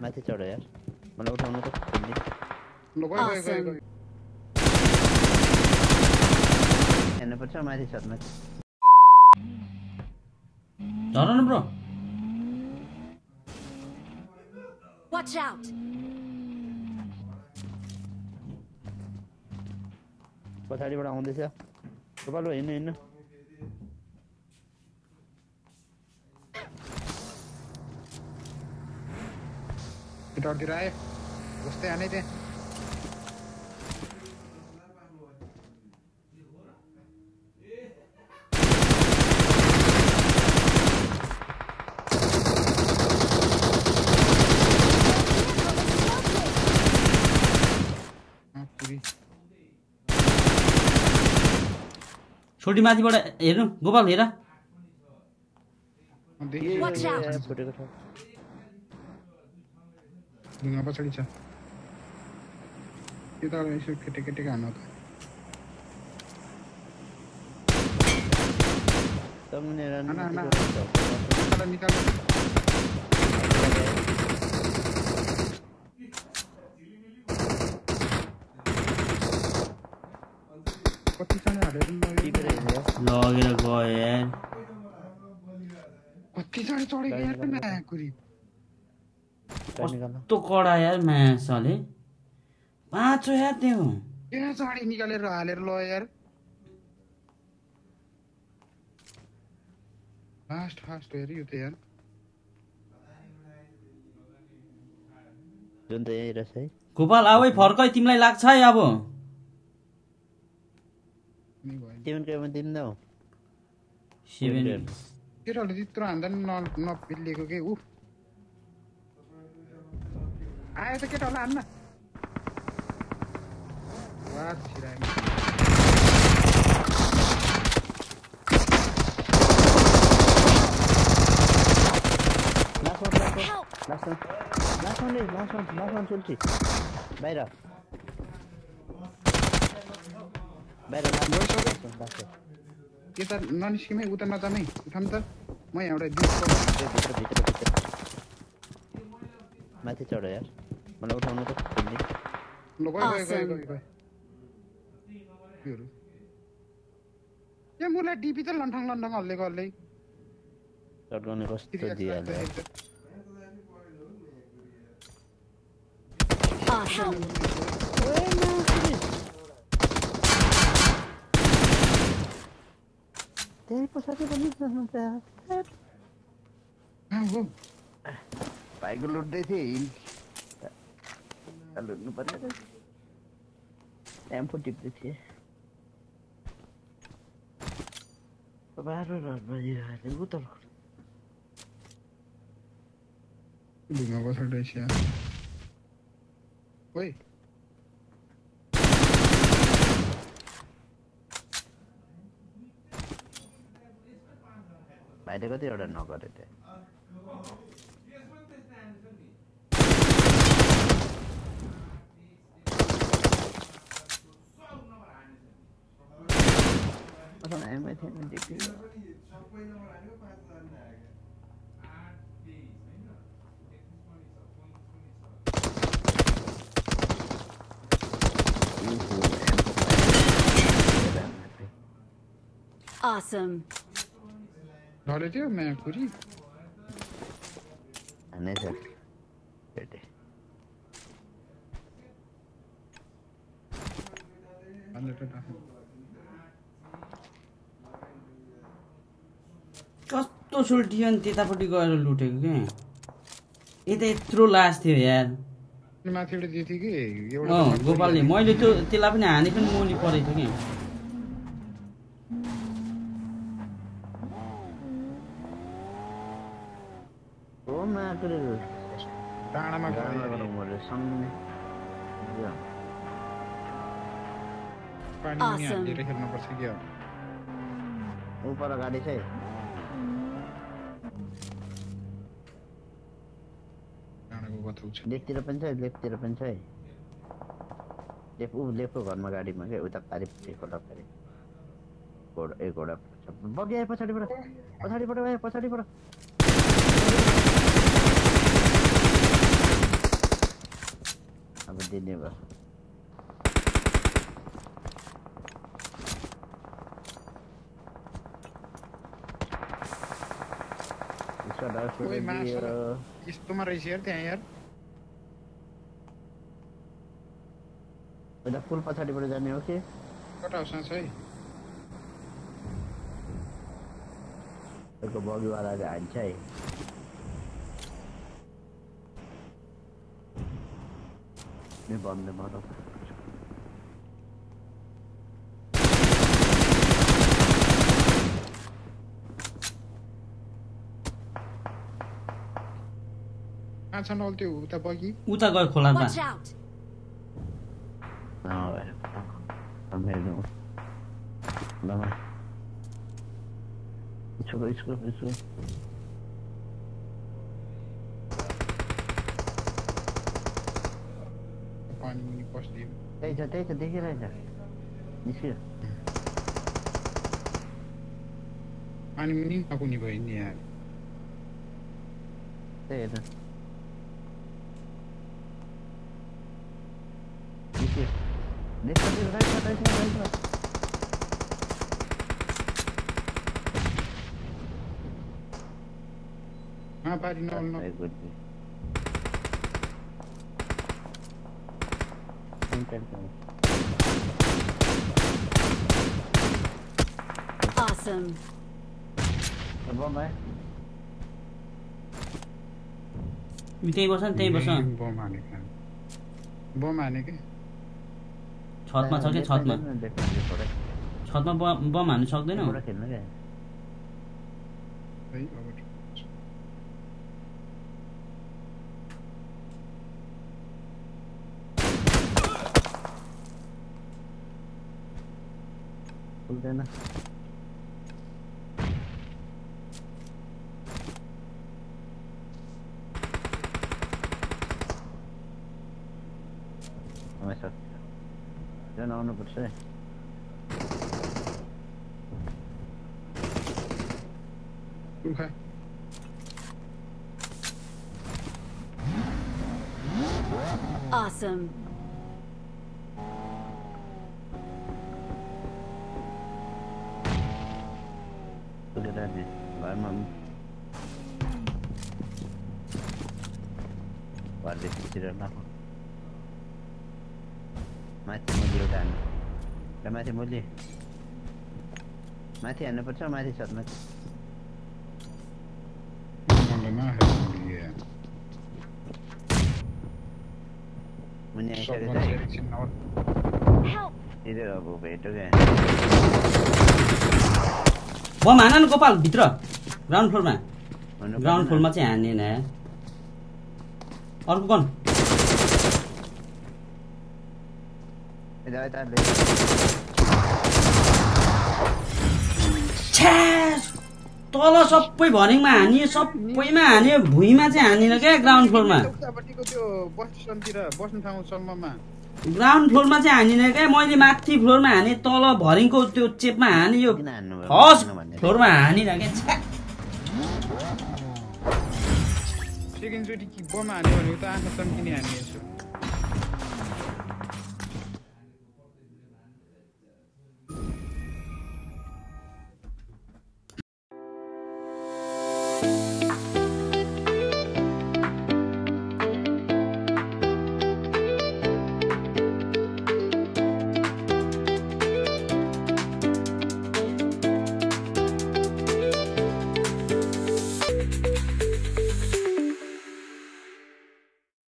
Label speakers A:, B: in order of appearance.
A: माथि चढ यार मलाई उठाउनु त
B: ल गयो
A: हेर्नुपर्छ माथि छ माथि
C: झर न ब्रो
D: Watch out!
A: पछाडिबाट आउँदैछ गोपाल हिँड्नु हिँड्नु
B: भित्रतिर आयो बस्दै आने त्यहाँ
C: छोटी माथिबाट हेर्नु गोपाल हेर
D: Watch out!
A: फुटेको छ
B: ढुङ्गा पछाडि छ यो त यसो केटेकेटेको हान्नु त
A: तमुनेर
B: निकाल कतिजना हालेर
C: लगेर गयो यार
B: कतिजना चढेको यार नाकुरी
C: कस्तो कडा यार मासले पाँच हो यार त्यो
B: यहाँ चढी निकालेर हालेर ल यार फास्ट फास्ट हेर यो त यार
A: जुन त यही रहेछ है
C: गोपाल आऊ फर्कै तिमीलाई लाग्छ है अब
A: सेभेन केमा दिनु
B: केटाहरूले त्यत्रो हान्दा नपिलिएको के ऊ आयो त केटाहरूलाई हान्न
A: लास्ट चुल्टी बाहिर
B: के त ननिस्किमै उता नजामै उठाउँ त म एउटा
A: माथि चढ यार मलाई उठाउनु त
B: ल गयो यहाँ मुलाई डिपी त लन्ठङ हल्लेको हल्लै
A: सर्ट गर्ने कस्तो दिइहाल्यो त्यही पछाडि पनि भाइको लुट्दै थिएँ लुट्नु पर्ने एम्फो टिप्दै थिएँ
B: ढुङ्गा पछाडि रहेछ ओइ
A: भाइले कतिवटा नगरे त्यो
D: Awesome.
B: Dhale थियो मैं कुरी
A: नहीं सर बेटे
C: कस्तो सुल्टियो नि त्यतापट्टि गएर लुटेको के यता यत्रो लास थियो यार
B: माथिबाट दिथ्यो कि
C: गोपालले मैले त्यो त्यसलाई पनि हानि पनि मोली परेको थियो कि
B: डाँडामा पानी हालेर खेल्नुपर्छ क्या
A: ऊपर गाडी छ लेफ्टतिर पनि छ लेफ्टतिर पनि छ है लेफ्टको घरमा गाडीमा क्या उता पारि कोटा पारि घोडा बगी आयो पछाडिबाट दिने भयो
B: ओइ मासला यस्तोमा रहेछ यार त्यहाँ यार
A: एउटा पुल पछाडिबाट जाने हो कि
B: कता होस् है
A: त्यसको बगीवालाले हान्छ है नि बन्द मारौ
B: कहाँ छ नल त्यो उता बगी
C: उता गयो खोलामा
D: Watch out!
A: It's
B: पानी मुनि पस्दियो
A: त्यही छ देखिरहेछ निस्क्यो
B: पानी मुनि नकुनी भयो नि यार
A: त्यही हेर्नु निस्क्यो राइटमा
B: पारी नल न
D: Awesome.
C: त्यही बस त्यही बस
B: बम हानेको बम हानेको
C: छतमा छ कि छतमा बम हान्नु सक्दैनौ
A: खेल्नु क्या
B: है अब
A: खुल्दैन झन् आउनुपर्छ है
D: Awesome.
A: घरमा घरदेखितिर नखो माथि मुली एउटा हान्नु माथि मुली माथि हान्नुपर्छ माथि छतमा मुनि आइसकेको छ है अब भेट्यो क्या
C: बम हान न गोपाल भित्र ग्राउन्ड फ्लोरमा चाहिँ हानेन अर्को गन तल सबै भरिङमा हानियो सबैमा हानियो भुइँमा चाहिँ हानेन क्या ग्राउन्ड फ्लोरमा ग्राउन्ड फ्लोरमा चाहिँ हानिन क्या मैले माथि फ्लोरमा हाने तल भरिङको त्यो चेपमा हाने यो फर्स्ट फ्लोरमा हानिन क्या
B: सेकेन्ड चोटि बम हान्यो भने त आँखा चम्किने हानिएछु